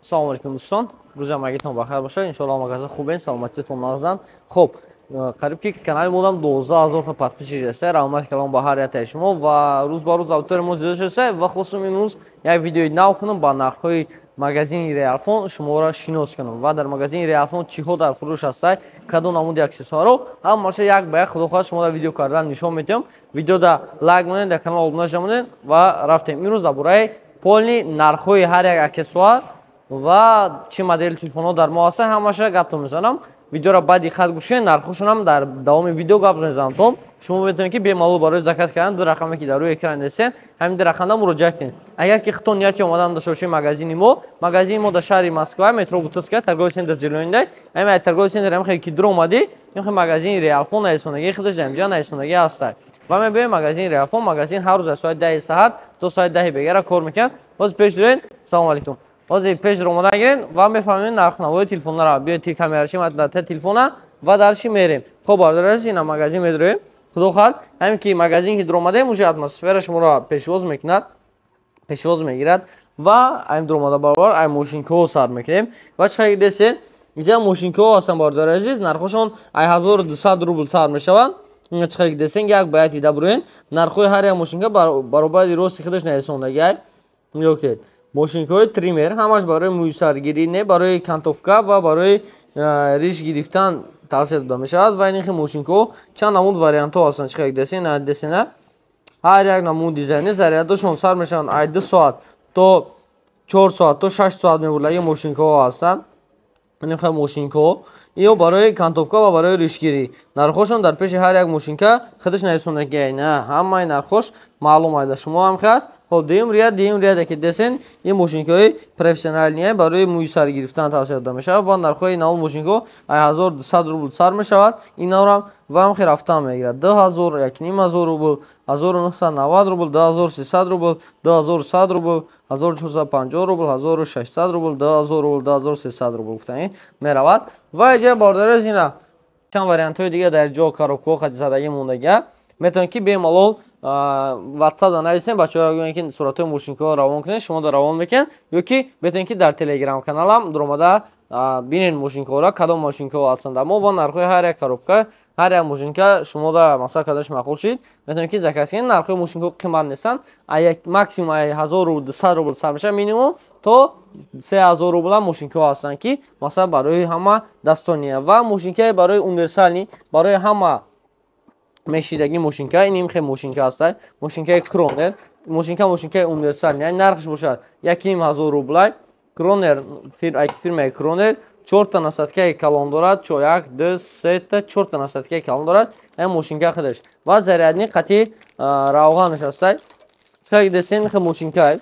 Салому алейкум, дӯстон. Рӯзи ҳамагитон бахайр бошад. Иншоалло, ҳамагаза хубен, саломатиятон нағзанд. Хуб, қариб ки канали модам 12 000 та подписчик аста. Раҳмати калом ба ҳар яктаи шумо, ва рӯз ба рӯз аудитория мо зиёд шудааст, ва хостум имрӯз як видеои нав кунам, ба нархҳои магазини Реалфон шуморо шинос кунам ва дар магазини Реалфон чиҳо дар фурӯш ҳастай, кадом намуди аксессуарро, ҳамаша як ба як, худо хоҳад, шумо дар видео кардан нишон медиҳам. Видеода лайк монед, дар канал обуна шавонед ва рафтем. Имрӯз дар бораи полный нархҳои ҳар як аксессуар ва чӣ модели телефонҳо дар мо ҳастанд, ҳамаша гаптон мезанам. Видеоро ба диққат гӯш кунед, нархҳошонам дар давоми видео гап мезанам. Шумо метавонед, ки бемалол барои заказ кардан ду рақаме, ки дар рӯи экран нестен, ҳамин ду рақамда муроҷиат кунед. Агар ки худтон нияти омадан дошта бошед магазини мо, магазини мо дар шаҳри Москва, метро Бутырская, торговый центр Зелёный. Ҳамин торговый центр ҳам хеле ки дур омадӣ, ин магазини Реалфон нарисондагӣ, худаш дар инҷа нарисондагӣ ҳастад ва мебинем магазини Реалфон. Магазин ҳар рӯз аз соати 10-и саҳар то соати 10-и бегара кор мекунад. Ҳозир пеш дорен. Салому алейкум. Ҳозир пеш омода гирен ва мефаҳмем нархнавои телефонҳоро. Биёед, камераши дар телефона ва дарши мерем. Хоб, бародари, ина магазин медроем. Худо хоҳад, ҳамин ки магазин ки дуромадаем, уже атмосфера шуморо пешвоз мекунад, пешвоз мегирад, ва айн дуромада баробар ай мошинкаҳо сар мекунем. Ва чӣ десен, инҷа мошинкаҳо ҳастанд, бародари азиз, нархҳошон ай 1200 рубл сар мешаванд. Чӣ десен, як ба як дида буроен. Нархҳои ҳар як мошинка баробари рости худаш нарисондагиай. Нигоҳ кунед, мошинкаҳои триммер ҳамаш барои мӯйсаргирӣ, не, барои кантовка ва барои риш гирифтан тавсия дода мешавад. Ва ин хел мошинкаҳо чанд намуд вариантҳо ҳастанд. Чӣ десен, десена, ҳар як намуд дизайни зарядошон сар мешаванд ай 2 соат то 4 соат, то 6 соат мебурдаги мошинкаҳо ҳастанд. Ин хел мошинкаҳо ё барои кантовка ва барои ришгирӣ. Нархҳошон дар пеши ҳар як мошинка худаш нарисондагиай, на ҳамаи нархҳош маълум айда шумо ҳам ҳаст. Хоб, дуюм ряд, дуюм ряде ки десен, ин мошинкаҳои профессиональные барои мӯи сар гирифтан тавсия дода мешавад ва нархҳои навол мошинкаҳо ай 1200 рубл сар мешавад. Инаврам ва ҳам хел рафтан мегирад: 2000, 1500 рубл, 1990 рубл, 2300 рубл, 2100 рубл, 1450 рубл, 1600 рубл, 2000 рубл, 2300 рубл гуфтани меравад. Ва иҷа, бародари, ина чанд вариантҳои дига дар ҷо коробкаҳо хати задагӣ мондагия. Метавонед, ки бемалол ватсап да нависем, бачаҳоро гӯянд, ки суратҳои мошинкаҳо равон кунед, шумо да равон мекунед, ё ки метавонед, ки дар телеграм каналам дуромада бинед мошинкаҳоро, кадом мошинкаҳо ҳастанд дар мо ва нархҳои ҳар як коробка, ҳар як мошинка. Шумо да масалан кадомаш маъқул шид, метавонед, ки заказ кунед. Нархҳои мошинкаҳо қимат нестанд, максимум ай 1200 рубл сар мешавад, минимум то 3000 рублам мошинкаҳо ҳастанд, ки масалан барои ҳама дастония. Ва мошинкаи барои универсальный, барои ҳама мешидагӣ мошинка, ин хел мошинка ҳаста, мошинкаи Кронер. Мошинка, мошинкаи универсальный, нархш бошад 1500 рублай. Кронер, фирмаи Кронер, чорта насадкаи калон дорад: як, ду, сета, чорта насадкаи калон дорад ин мошинка худаш ва зарядный қати равғанаш ҳастай. Десен, хел мошинка,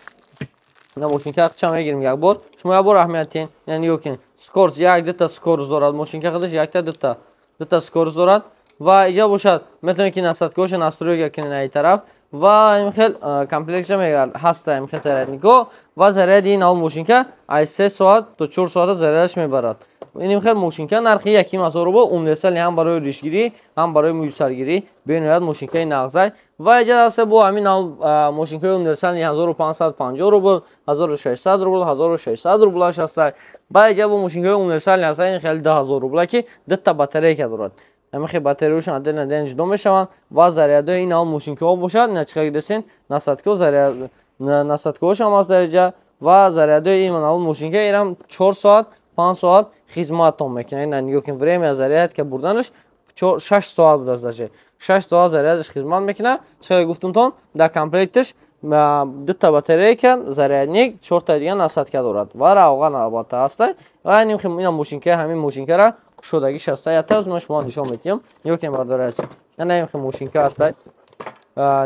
ина мошинка ча мегирем. Як бор шумо як бор аҳамият тиҳен, нигоҳ кунед: скорость як, дута скорость дорад мошинка худаш, якта, дута, дута скорость дорад. Ва иҷа бошад, метавонед, ки насадкаҳоша настройка кунед ай тараф. Ва ин хел комплектша ҳаста, ин хел зарядникҳо ва заряди ин ҳол мошинка ай 3 соат то 4 соата зарядаш мебарад. Ин хел мошинка нархи 1500 рубл, универсальный, ҳам барои ришгирӣ, ҳам барои мӯйсаргирӣ, бениҳоят мошинкаи нағзай. Ва иҷа даста бо ҳамин мошинкаи универсальный 1550 рубл, 1600 рубл, 1600 рублаш ҳастай. Ба иҷа бо мошинкаи универсальный ҳастай, ин хеле 2000 рубла, ки дутта батарейка дорад. Ҳамин хел батареяшон отдельно отдельно ҷудо мешаванд. Ва зарядҳои ин ҳол мошинкаҳо бошад, ина чӣ десен, насадкаҳо, насадкаҳошам ҳаст дар иҷа. Ва зарядҳои ин ҳол мошинка ирам 4 соат, 5 соат хизматтон мекунад. Ина нигоҳ кун, время зарядка бурданаш 6 соат будааст, даже 6 соат зарядаш хизмат мекунад. Чӣ гуфтумтон, дар комплекташ дута батарейка, зарядник, чорта дига насадка дорад ва равған албатта ҳаста. Ва ина мошинка, ҳамин мошинкара кушодагиш ҳаста, якта ман шумо нишон медиҳам. Нигоҳ кунед, бардори азиз, ина ин мошинка ҳаста,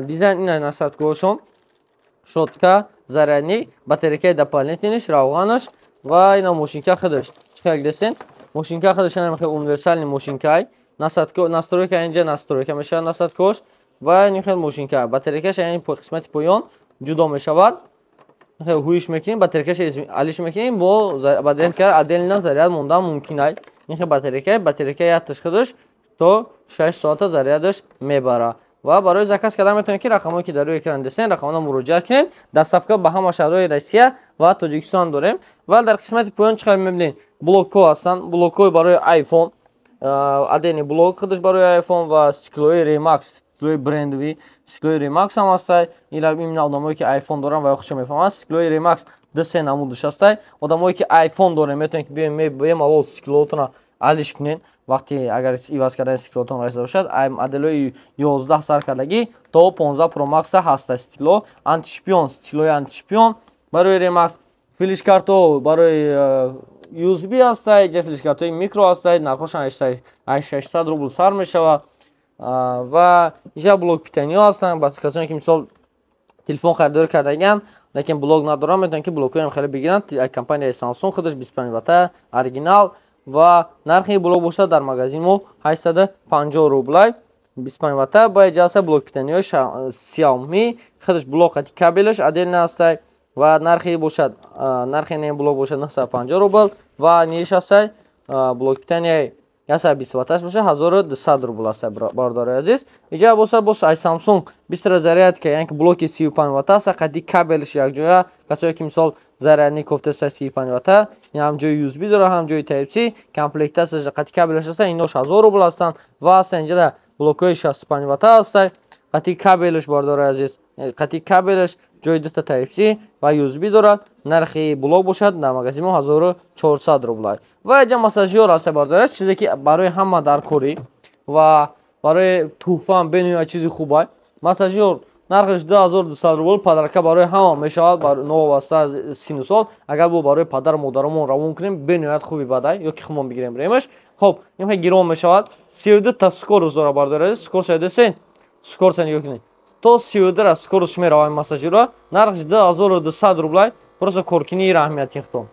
дизайн, ина насадкаҳошон, щётка, зарядник, батарейкаи дополнительныйш, равғанаш ва ина мошинка худаш. Чӣ хел десен, мошинка худаш ина хел универсальный мошинкай, насадка настройка, инҷа настройка мешавад насадкаҳош. Ва ин хел мошинка батарейкаш ин қисмати поён ҷудо мешавад, ҳуиш мекунем, батарейкаш алиш мекунем, бо батарейка отдельно заряд мондан мумкин ай. Ин хел батарейка, батарейка якташ худаш то 6 соата зарядаш мебара. Ва барои заказ кардан метавонед, ки рақамҳое, ки дар рӯи экран дидем, рақамҳоро муроҷиат кунед. Доставка ба ҳама шаҳрҳои Россия ва Тоҷикистон дорем. Ва дар қисмати поён чӣ қадр мебинед, блокҳо ҳастанд, блокҳои барои iPhone, отдельный блок худаш барои iPhone ва стеклои Remax, стеклои брендовый, стеклои Remax ҳам ҳастай. Ин одамое, ки iPhone доранд ва худшо мефаҳманд, стеклои Remax ду се намудаш ҳастай. Одамое, ки iPhone дорем, метавонед, ки биёем, бемалол стеклоотонро алиш кунед. Вақте агар иваз кардани стеклотон расида бошад, моделҳои 11 сар кардагӣ то 15 Pro Max ҳаста стекло антишпион, стеклои антишпион барои Remax, флешкарто барои USB ҳастай, ҷа флешкартои микро ҳастай, нархошон аз 600 рубл сар мешавад. Ва иҷа блок питания ҳастанд. Ба касоне, ки мисол телефон харидорӣ кардагианд, лекин блок надоранд, метавонанд, ки блокҳоям хеле бигиранд компанияи Samsung, худаш 25 ватта, оригинал. Ва нархи блок бошад, дар магазин мо 850 рублай, 25 ватта. Ба иҷа блок питанияҳои Xiaomi, худаш блок қати кабелаш отдельно ҳастай. Ва нархи бошад, нархи ин блок бошад 950 рубл. Ва ниш ҳастай, блок питанияи 120 ватташ бошад, 1200 рубл аст, бародари азиз. Иҷа бошад, боз ай Samsung быстрая зарядка, яъне ки блоки 35 ватта аст, қади кабелш якҷоя. Касое, ки мисол зарядник кофтеста, 35 ватта, ин ҳам ҷои USB дорад, ҳам ҷои Type C, комплекташ қади кабелаш аст, инош 1000 рубл ҳастанд. Ва аста инҷа блокҳои 65 ватта ҳастай, қати кабелш, бародари азиз, қати кабелаш, ҷои дута Type C ва USB дорад. Нархи блок бошад, дар магазин мо 1400 рублай. Ва иҷа массажёр аст, бародари азиз, чизе, ки барои ҳама даркорӣ ва барои тӯҳфаам бениҳоят чизи хубай. Массажёр нархаш 2200 рубл, подарка барои ҳама мешавад, новобаста аз сину сол. Агар бо барои падару модарамон равон кунем, бениҳоят хуби бадай, ё ки худмон бигирем ремаш. Хоб, ин гирон мешавад. 32 та скорость дорад, бародари азиз. Скорость десен, скорость нигоҳ кунед, то 32 скорость меравад. Массажёра нархаш 2200 рублай. Просто коркини раҳмияти худтон,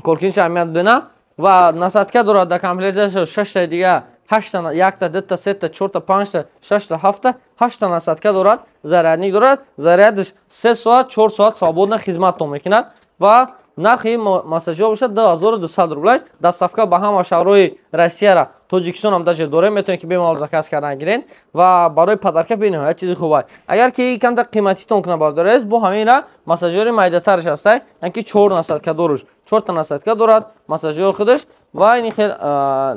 коркиниш аҳамият додена. Ва насадка дорад дар комплекташ, шашта, дига ҳашта, якта, дута, сета, чорта, панҷта, шашта, ҳафта, ҳашта насадка дорад. Зарядник дорад, зарядаш 3 соат, 4 соат свободно хизматтон мекунад. Ва нархи массажёр бошад, 2200 рублай. Доставка ба ҳама шаҳрҳои Россияра, Тоҷикистонам даже дорем, метавонед, ки бемалол заказ кардан гирен. Ва барои подарка бениҳоят чизи хуб. Агар ки камтар қиматитон кунад, бародари азиз, бо ҳаминра массажёри майдатараш ҳастай, яъне ки чор насадка доруш, чорта насадка дорад массажёр худаш. Ва ин хел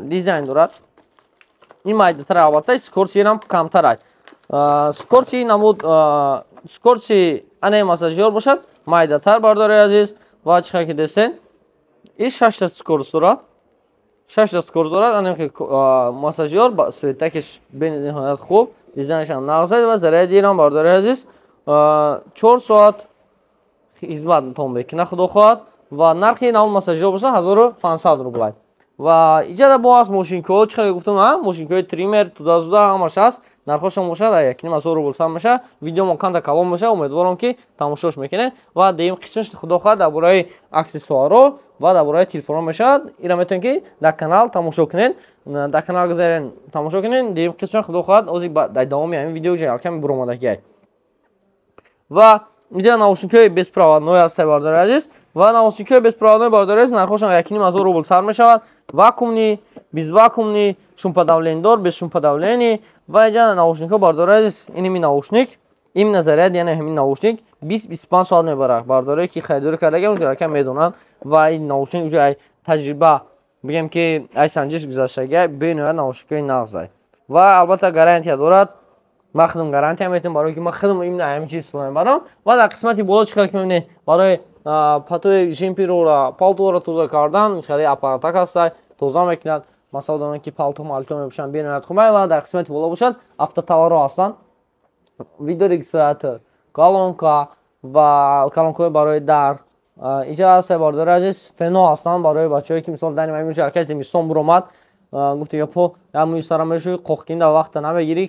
дизайн дорад, ин майдатар, албатта скоростирам камтар. Скорости намуд, скорости анаи массажёр бошад майдатар, бародари азиз. Ва чӣ ки десен, и шашта скорость дорад, шашта скорость дорад. Анахи массажёр светакиш бениҳоят хуб, дизайнашам нағз ва зарядирам, бародари азиз, 4 соат хизматтон мекунад, худо хоҳад. Ва нархи навъ массажёр бошад, 1500 рублай. Ва иҷада бо аст мошинкаҳо, чӣ хеле гуфтам, мошинкаҳои триммер, туда-сюда, ҳамаш ҳаст. Нархҳошон бошад, 1,5 ҳазор рубл сар мешавад. Видеомо камта калон мешавад, умедворам, ки тамошош мекунед. Ва дуюм қисмаш, худо хоҳад, дар бораи аксессуарҳо ва дар бораи телефонҳо мешавад. Ира метавонед, ки дар канал тамошо кунед, дар канал гузарен, тамошо кунед. Дуюм қисмаш, худо хоҳад, ози дар давоми ҳамин видео каме буромадагиай. Ва инҷа наушникҳои беспроводной ҳаст, бародари азиз. Ва наушникҳои беспроводной, бародари азиз, нархҳошон 1,5 ҳазор рубл сар мешавад: вакуумный, безвакуумный, шумоподавлениедор, без шумоподавление. Ва инҷа наушникҳо, бародари азиз, иними наушник, именно заряд, яъне ҳамин наушник 20-25 соат мебарад. Бародарое, ки харидорӣ кардагиам, уже медонанд. Ва ин наушник уже ай таҷриба, бигем, ки ай санҷиш гузаштагия, бениҳоят наушникҳои нағзай. Ва албатта гарантия дорад, ман худам гарантия метавонам, барои ки ман худам именно ҳамин чиз истифода мебарам. Ва дар қисмати боло чӣ хел ки мебинед, барои патои жемперора, палторо тоза кардан хеле аппаратак ҳастай, тоза мекунад. Масалан, одаме, ки палто малто мепӯшанд, бениҳоят хубай. Ва дар қисмати боло бошад, автотоварҳо ҳастанд: видеорегистратор, колонка ва колонкаҳои барои дар. Инҷа ҳаста, бародари азиз, фено ҳастанд барои бачаҳое, ки мисол дар нимаи зимистон буромад, гуфти гапо, як мӯи сара мешӯи, қоқкинда вақта намегирӣ,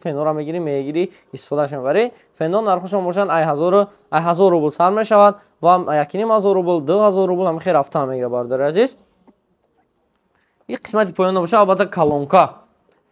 фенора мегирӣ, мегирӣ, истифодааш мебарӣ. Фено нархошон бошанд, ай 1000 рубл сар мешавад ва 1,5 ҳазор рубл, 2000 рубл, ҳами хел рафтан мегирад, бародари азиз. И қисмати поёна бошад, албатта, колонка.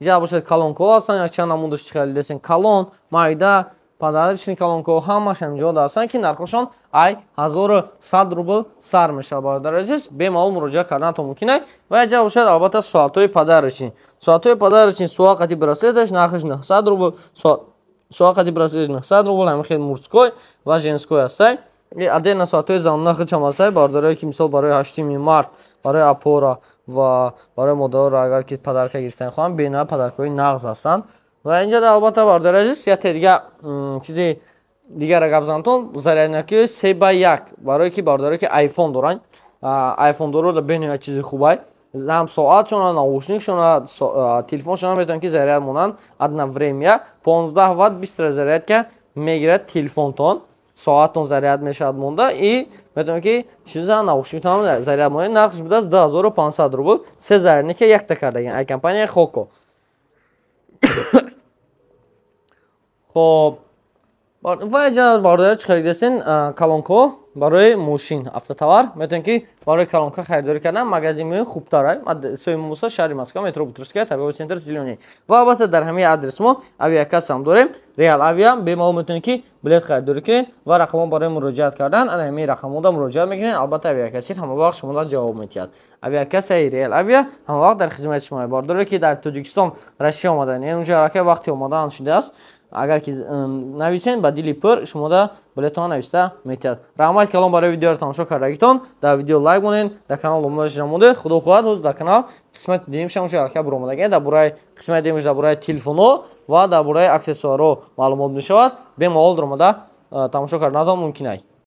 Инҷа бошад, колонкаҳо ҳастанд, якчанд намудаш, чӣ хел десен, калон, майда. Подарочный колонкаҳо ҳамаш ҳаминҷо ҳастанд, ки нархошон ай 1100 рубл сар мешавад. Бародари азиз, бемалол муроҷиат карданатон мумкин ай. Ва яҷа бошад, албатта, соатҳои подарочный. Соатҳои подарочный, соат қати браслеташ, нархаш 900 рубл, соат қати браслеташ 900 рубл. Ҳамин хел мужской ва женской ҳастай. Отдельно соатҳои занона худшам ҳастай. Бародарое ки, мисол, барои 8-ми март, барои апора ва барои модарро агар ки подарка гирифтан хоҳанд, бениҳоят подаркаҳои нағз ҳастанд. Ва инҷа, албатта, бародари азиз, яте дига чизи дигара гап занатон: зарядникҳои 3 ба 1, барое ки бародарое ки айфон доранд, айфон доро бениҳоят чизи хубай. Ҳам соатшона, наушникшона, телефоншона метавонанд ки заряд монанд одновременно. 15 ватт быстро зарядка мегирад. Телефонтон, соатон заряд мешавад монда и метавонед ки чиза, наушниктон заряд монед. Нархш будааст 2500 рубл. Се зарядника якта кардагин ай компания Хоко. Хоб, ва инҷа, бародари, чӣ харидасен? Колонко барои мошин, автотовар. Метавонед ки барои колонка харидорӣ кардан магазин меои, хубтар. Сои Муса, шаҳри Москва, метро Бутырская, торговый центр «Зелёный». Ва албатта, дар ҳамаи адресмон авиакассам дорем, Реал Авиа. Бемалол метавонед ки билет харидорӣ кунед ва рақамон барои муроҷиат кардан ана ҳамаи рақамода муроҷиат мекунед. Албатта, авиакассир ҳама вақт шуморо ҷавоб медиҳад. Авиакассаи Реал Авиа ҳама вақт дар хизмати шумо. Бародаре ки дар Тоҷикистон, Россия омадан, яъне унҷо аллакай вақти омадан шудааст, агар ки нависен, ба дили пур шумода билетон нависта метиҳад. Раҳмат калон барои видеоро тамошо кардагитон. Дар видео лайк монед, дар канал обуна намудед. Худо хоҳад, ҳозир дар канал қисмати дуюмшам уша аллакай буромадаги. Дар бораи қисмати дуюмш, дар бораи телефонҳо ва дар бораи аксессуарҳо маълумот мешавад. Бемалол даромада тамошо карданатон мумкин ай.